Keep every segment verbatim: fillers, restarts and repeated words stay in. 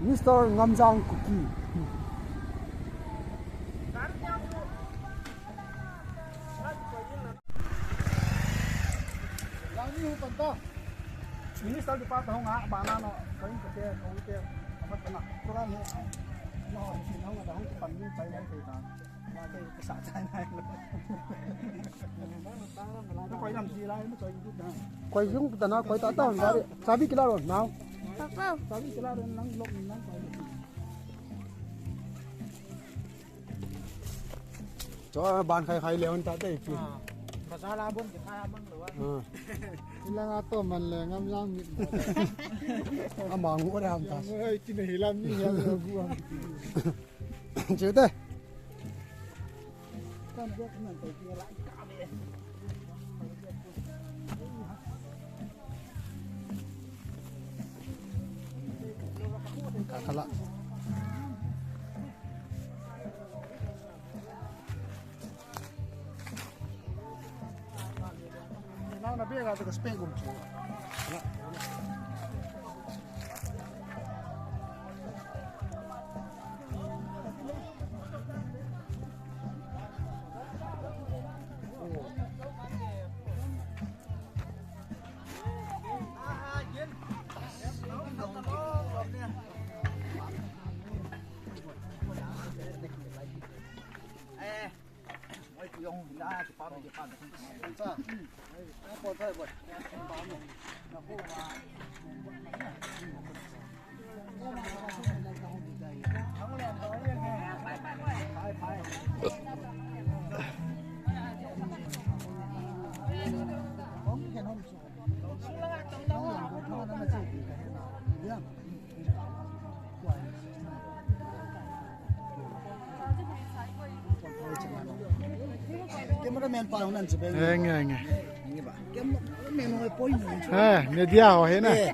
Mister Ngamjang Kuki. Minister department hung a, bana no, ko in ko te, ko te, amat na, Quran he, no, si no, da hung pan ni pai lai pai ta. Ba te, ka sa chai nai lo. Ko lam si lai, ko in da. Koi jung ta na, koi ta ta hon gari. Chabi kila ron, nao. Papa. Chabi kila ron, nang lok, nang koi. Cho ban khai khai le hon ta te ki. Ah, bazar a bon ki khai a mang lo a. Ah. Ilang a to man le ngam lang mit. Amang u ram ta. Oi, ti na hilam ni hilam lo bu am. Che te. Kan bo kan to ki la ka be. Kakala. Nang na bega to ka spek gum chu. Cameraman pa hung nan chibai. Eh, nge, nge. Nge ba. Cameraman ho poi ni. Eh, media ho he na. Eh,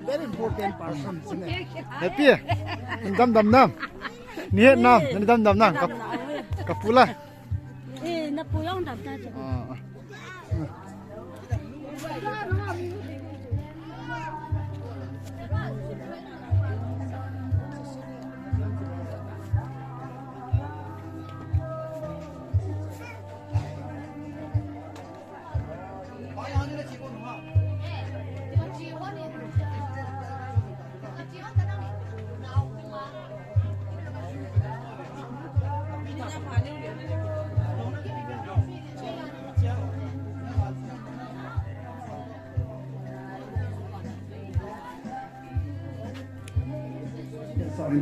very important person. Happy. Dam dam nam. Ni he nam, ni dam dam nam. Kap-, kapula. Eh, na pu jong dam ta chu. Ah, ah.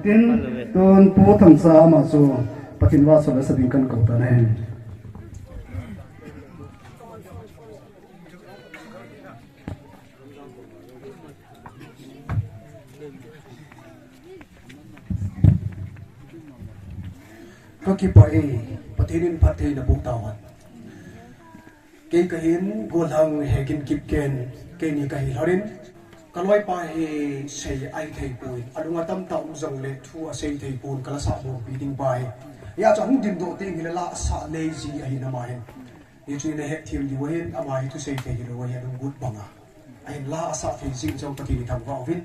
Tin, tun Pu Thansa ama chu Pathen vahchoi le sa ding kan kou tan ahi. Ka kipah e, Pathen in phatthei naboh tauhen. Kei kahin, Golhang Hegin Kipgen, keini kahi lhonin, ka loipa hi sei ahithei poi, alunga tamtah um jongle thu asei thei pon, ka la sah bompi ding pa hi. Hijeh chun hung dingdoh teng hile la asah lazy ahin ama hin. Hichu nahet them diu ahin, ama hi thusei thei hilou ahin, alunggut banga. Ahin la asah thei jing jong Pathen ithangvah uvin.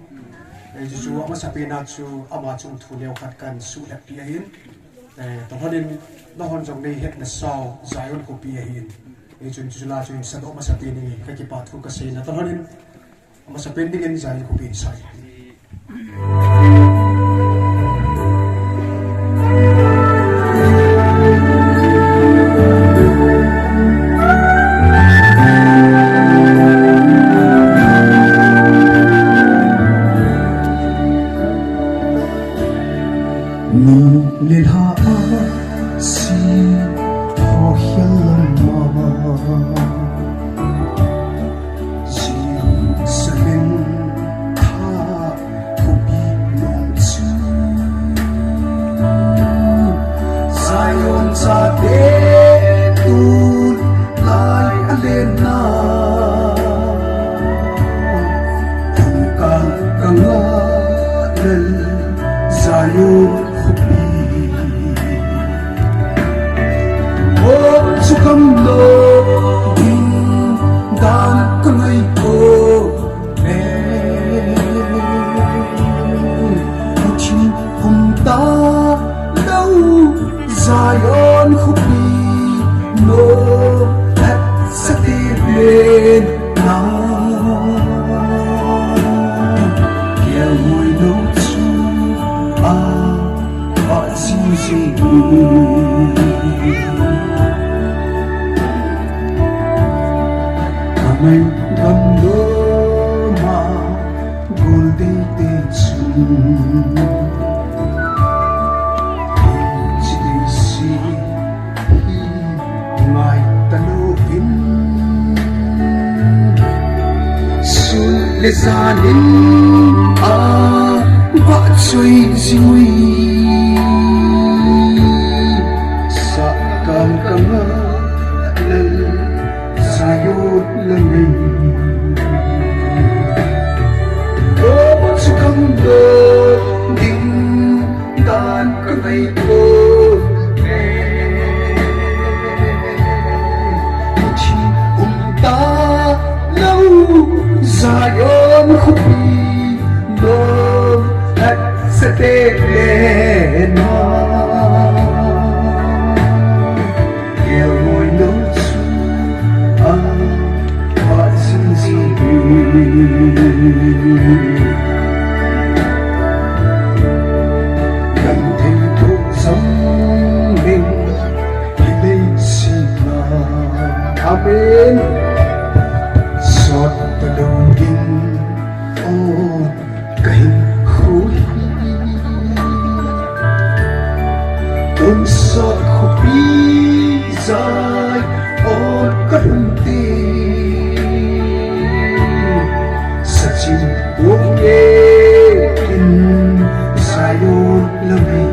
Eh, chuchu amasapen a chu ama chung thu neo khat kan suhlhep pi ahin. Eh, talhonin nahon jong neihet nasau Zion khopi ahin. Eh, chun chuchu la chu hin sadoh masapen in ka kipah thu kasei na talhonin amasapen dingin Zion khopi in sai. Ni le lha a si ho hial lam ma. Jerusalem tha khopi Zanin a va choi zingui sa kang kang a lal Zion la ngai. Ko chu kang do ding dan ka ngai ko. Muthi um ta lo Zion khupi lo hat sa te le na. Kêu ngôi nấu Chúa, à, và xin gì. Gần thì thuộc dòng mình, thì đây xin là. Amen. Sot ta đầu tiên, ô, Ka hinkho hi um sot khopi Zion ka lhun te. Sachin uong e in Zion la ngai.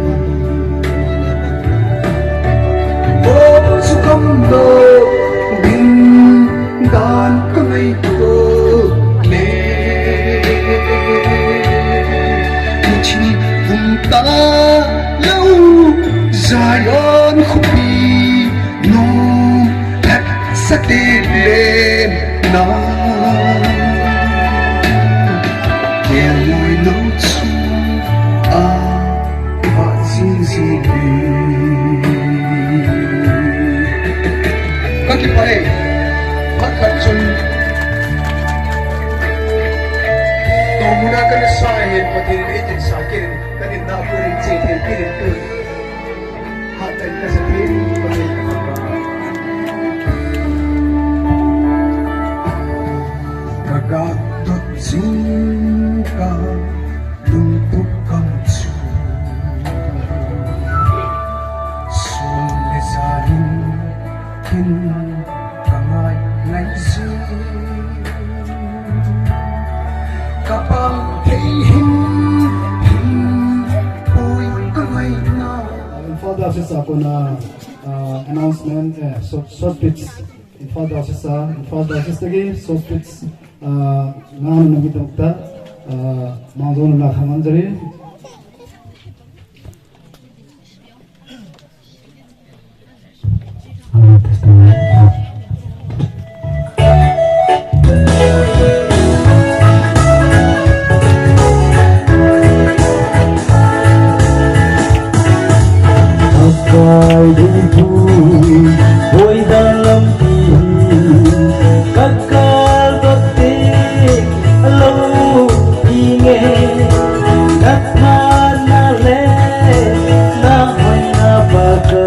Bo chu kam lo ding dan ka ngaito le. Muthi um ta lo Zion khupi nom phat sa te le na. Kêu ngôi nấu Chúa, à, và xin gì. Ka kipah e, phat khat chun, tua muna kana sa hin, Pathen in eitin sa kit in, ka dinna a kon in che thei kit in tu. Hatah in ka sa thei, Pathen ka thangvah. Ka ga dot jing ka Lungtup kam chu sun le jalin hin ka ngai ngai jing. Ka pang thei hin hin poi ka ngai na. Imphal Diocese a kona, uh, announcement, eh, short, short speech. Imphal Diocese a, Imphal Diocese tagi short speech, ah, ngana nangidong ta, ah, mangjo na la khamang jari. Akai ding tui, hoi dan lampi, kakal bate, alo inge, katana le, na hoi na baka,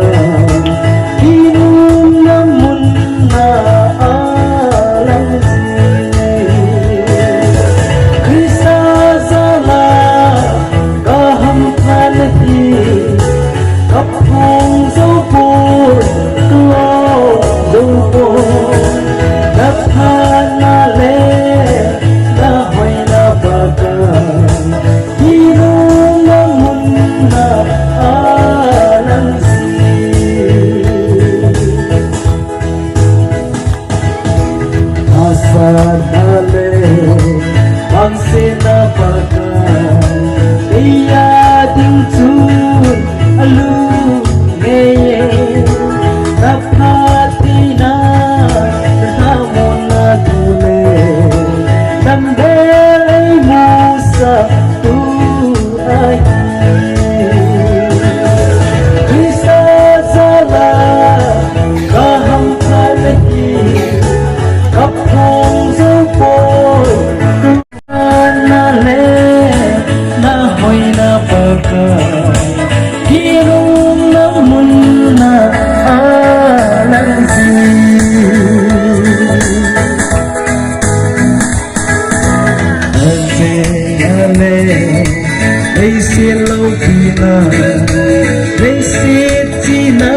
kinung na mun na alang si. Krista jala, Ka hamphat hi, ka phong jou poi, ka lo jou poi. Na phatna le, na hoina baka, kinung na mun na alang si. Asana le, bang se na paka, eia ding chun alung ngei e, na phattheina, na lhamonna tu le, lam bel ei musa tu ahi. Krista jala, Ka hamphat hi, ka phong jou poi, na le, na hoina baka, kinung na mun na alang si. Ache ale, leiset loupina, leiset china,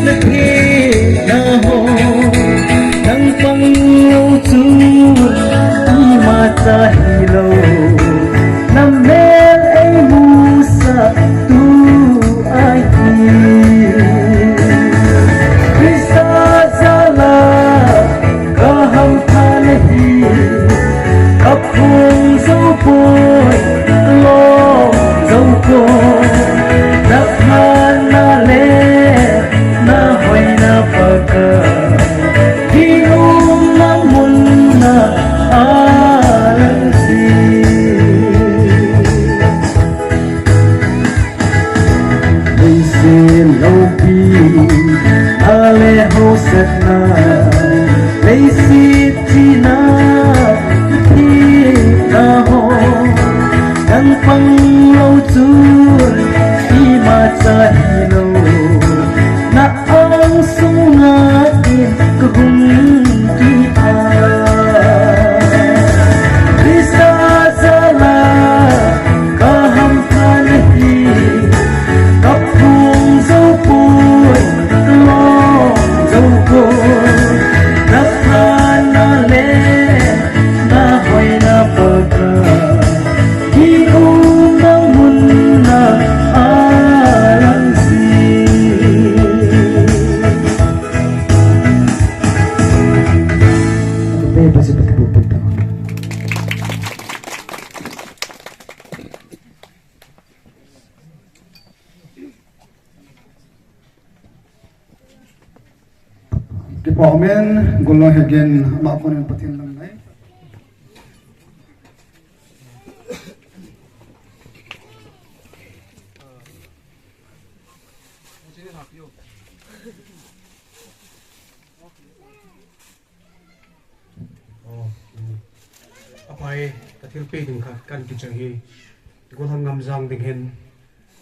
na thina ho, nang pang lou chu, ima Amen. Golo hegen ma konin Pathen lam nai. Apai, ka thilpeh ding khat kan kichoi hi. Golhang Ngamjang ding hin,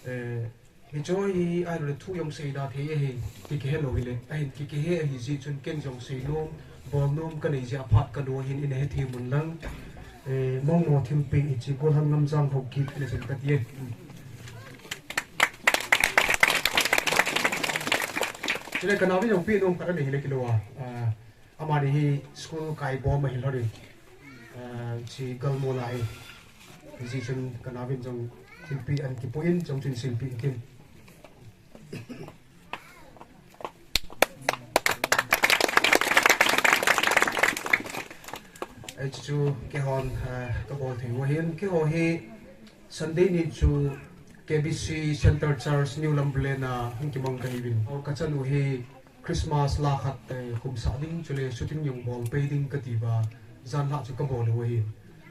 eh, hiche hi ahilou le thu jong seida thei ahi, kiki helou hile, ahin kiki he ahi jeh chun ken jong seinom, bolnom kanei jeh a phat kalo hin ina hethem un lang. Eh, mongmong thilpeh hiche Golhang Ngamjang Haokip ina jong kati e. Chule kanaovin jong pehnom khat anei hile kilou a. Ah, Amani hi school kai bom ahi lhon in, ah, hiche galmol ahi. Hijeh chun kanaovin jong thilpeh an kipoh in, chomchan silpeh in tin. Hiche chu keihon, ah, kabol thei u ahin, keiho hi Sunday ni chu K B C Centre Church New Lambulane a hung kimang kahiuvin. Kachanu hi Christmas la khat, eh, khumsah ding chule shooting jong bol pei ding kati uva, janhi chu kabol u ahi.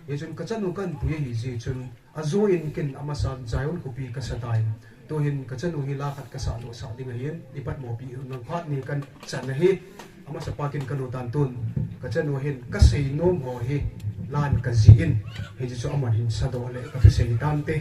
Hichun kachanu kahin pui ahi jeh chun, ajo in ken amasa Zion khopi kasa tan. Tuhin kachanu hi la khat kasah doh sah ding ahin, ipat mopi u nang phat ni kan chan ahi. Amasa pa ken kalo tan tun. Kachanu hin kasei nom ho hi, lan kajih in. Hiche chu aman hin sadoh le kathusei tante.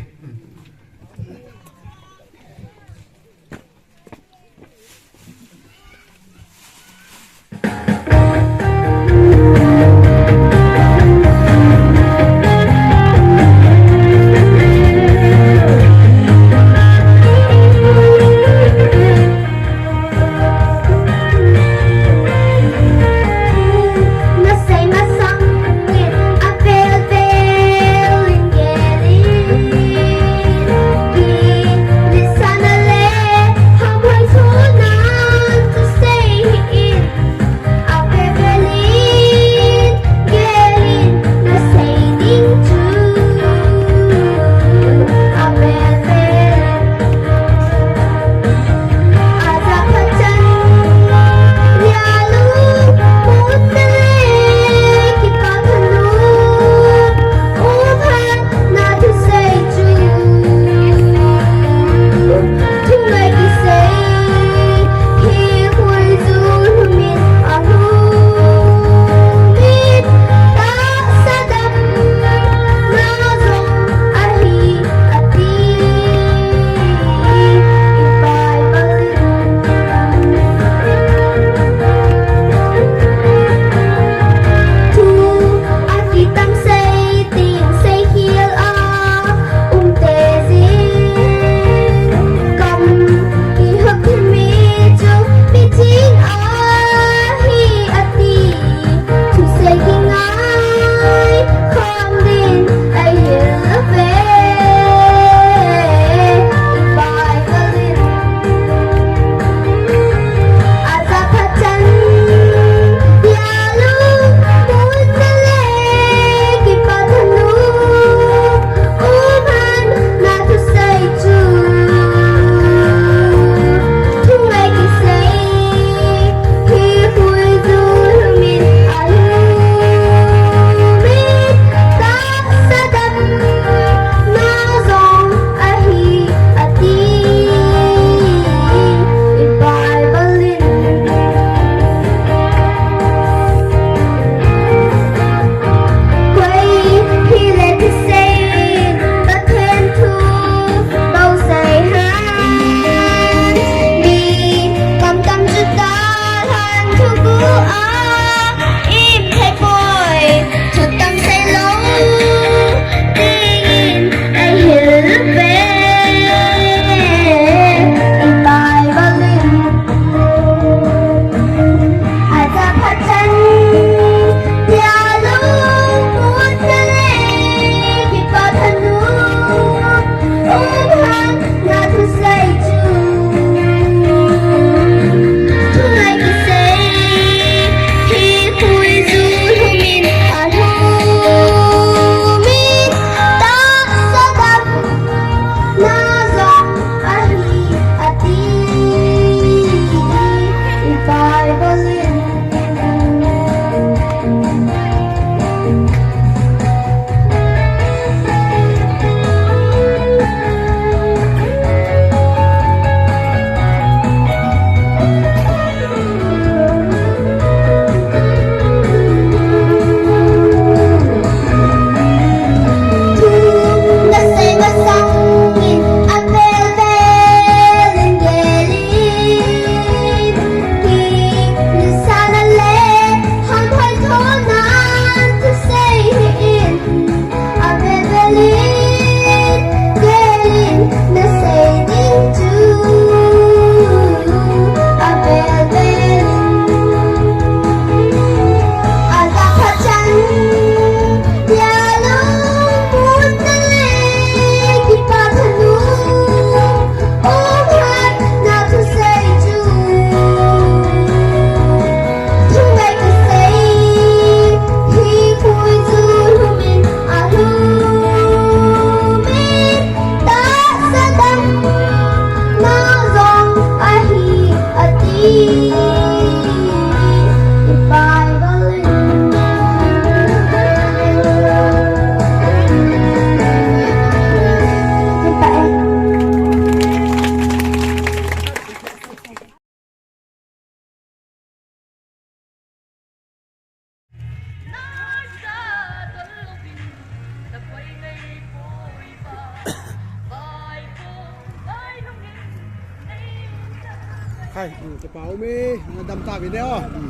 Khai, um, kipa ume, dam ta vin e o. Um.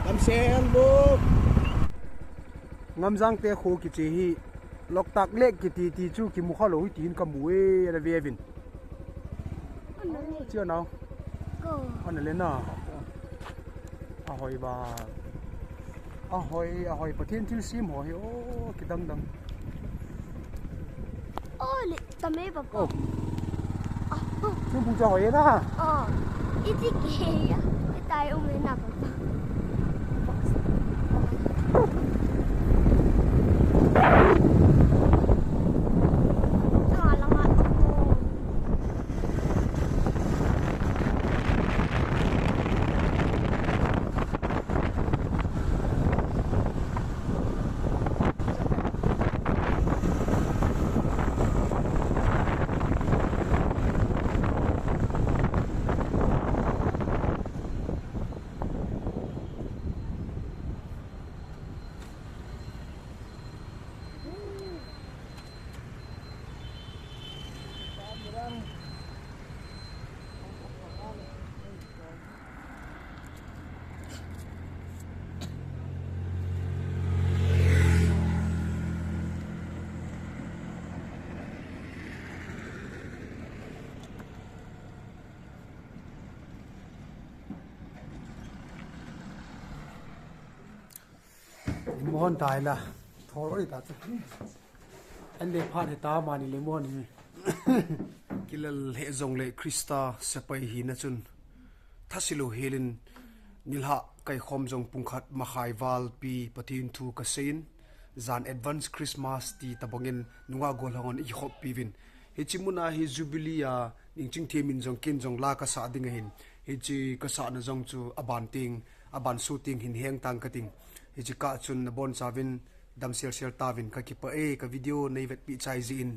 Dam sel bo. Ngamjang te kho kiche hi, Loktak Lake kiti ti chu kimu kha lou hi tin kamu e, ana ve vin. Ana le. Chia nau. Ko. Ana le na. Ahoi ba. Ahoi, ahoi, Pathen thilsem ho hi, o, kidang dang. O, le, tame ba ko. O. Ah, o. Thingphung chu ahoi na. O. Iti ke ya. Itai um na ba. Mohon tai la. Thor oi ta chu. An le phat he ta mani le mohon hi. Kilal he jong le Krista sepai hina chun thasilou helin nilhah kaikhom jong pungkhat makhai val pi Pathen thu kaseiyin, jan advance Christmas ti tabangin nunga gollhang hon ikhoppi uvin. Hiche muna hi Jubilee a ningching themin jong ken jong la kasah ding ahin. Hiche kasahna jong chu aban teng, aban so teng hin heng tang kating. Hiche kah chun nabonchauvin damsel sel tauvin kakipah e, ka video neivetpi chai jeh in.